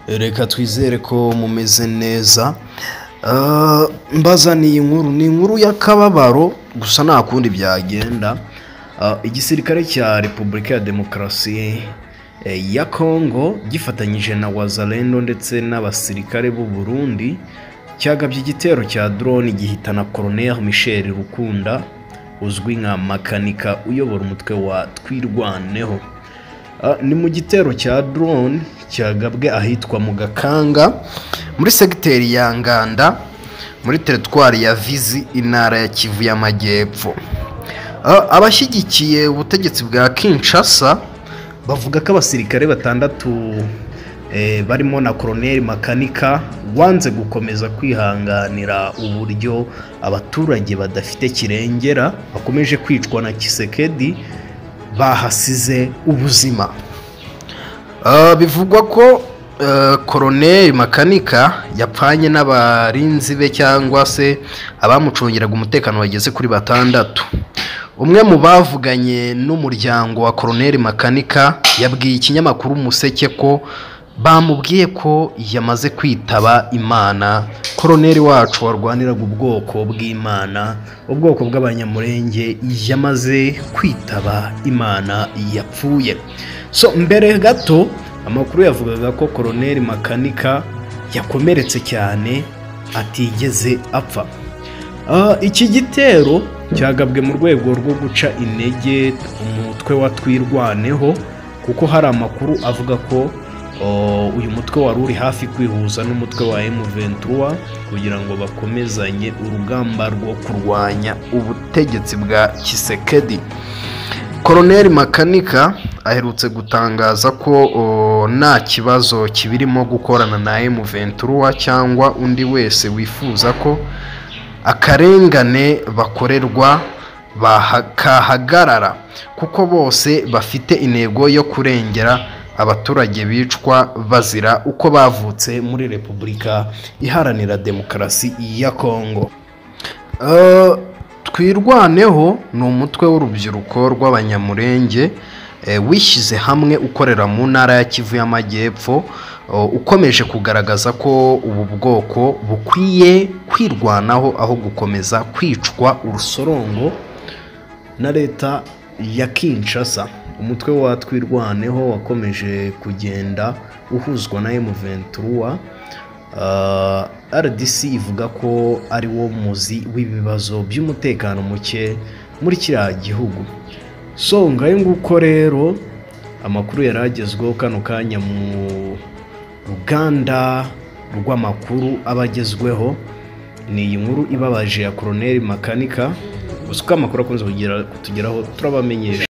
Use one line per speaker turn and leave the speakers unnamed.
Reka twizere ko mumeze neza. Mbazaniye inkuru, ni inkuru y'akababaro gusa nta kundi byagenda. Igisirikare cya Repubulika ya Demokarasi ya Kongo gifatanyije na Wazalendo ndetse n'abasirikare b'u Burundi cyagabye igitero cya drone gihitana Colonel Michel Rukunda uzwi nka Makanika uyobora umutwe wa Twirwaneho. Ni mu gitero cya drone cyagabwe ahitwa mu Gakanga muri segiteri ya Nganda muri teritwari ya Fizi, intara ya Kivu y'Amajyepfo. Abashyigikiye ubutegetsi bwa Kinshasa bavuga ko abasirikare batandatu barimo na Colonel Makanika wanze gukomeza kwihanganira uburyo abaturage badafite kirengera bakomeje kwicwa na Tshisekedi bahasize ubuzima. Bivugwa ko Colonel Makanika yapfanye n'abarinzi be cyangwa se abamucungiraga umutekano bageze kuri batandatu. Umwe mu bavuganye n'umuryango wa Colonel Makanika yabwiye ikinyamakuru Umuseke ko bamubwiye ko yamaze kwitaba Imana. Colonel wacu warwaniraga ubwoko bw'Imana, ubwoko bw'Abanyamurenge, yamaze kwitaba Imana, yapfuye. So mbere gato amakuru yavugaga ko Colonel Makanika yakomeretse cyane atigeze apfa. Iki gitero cyagabwe mu rwego rwo guca intege umutwe wa Twirwaneho, kuko hari amakuru avuga ko uyu mutwe wari uri hafi kwihuza n'umutwe wa M23 kugira ngo bakomezanye urugamba rwo kurwanya ubutegetsi bwa Tshisekedi. Colonel Makanika aherutse gutangaza ko nta kibazo kibirimo gukorana na M23 cyangwa undi wese wifuza ko akarengane bakorerwa kahagarara, kuko bose bafite intego yo kurengera abaturage bicwa bazira uko bavutse muri Repubulika Iharanira Demokarasi ya Kongo. Twirwaneho ni umutwe w'urubyiruko rw'Abanyamurenge wishyize hamwe ukorera mu ntara ya Kivu y'Amajyepfo, ukomeje kugaragaza ko ubu bwoko bukwiye kwirwanaho aho gukomeza kwicwa urusorongo na leta ya Kinshasa. Umutwe wa Twirwaneho wakomeje kugenda uhuzwa na M23. RDC ivuga ko ari wo muzi w'ibibazo by'umutekano muke muri kiriya gihugu. So ngayo nguko rero amakuru yaragezweho kano kanya mu ruganda rw'amakuru abagezweho ni iyi nkuru ibabaje ya Colonel Makanika. Gusa uko amakuru akunze kutugeraho turabamenyesha.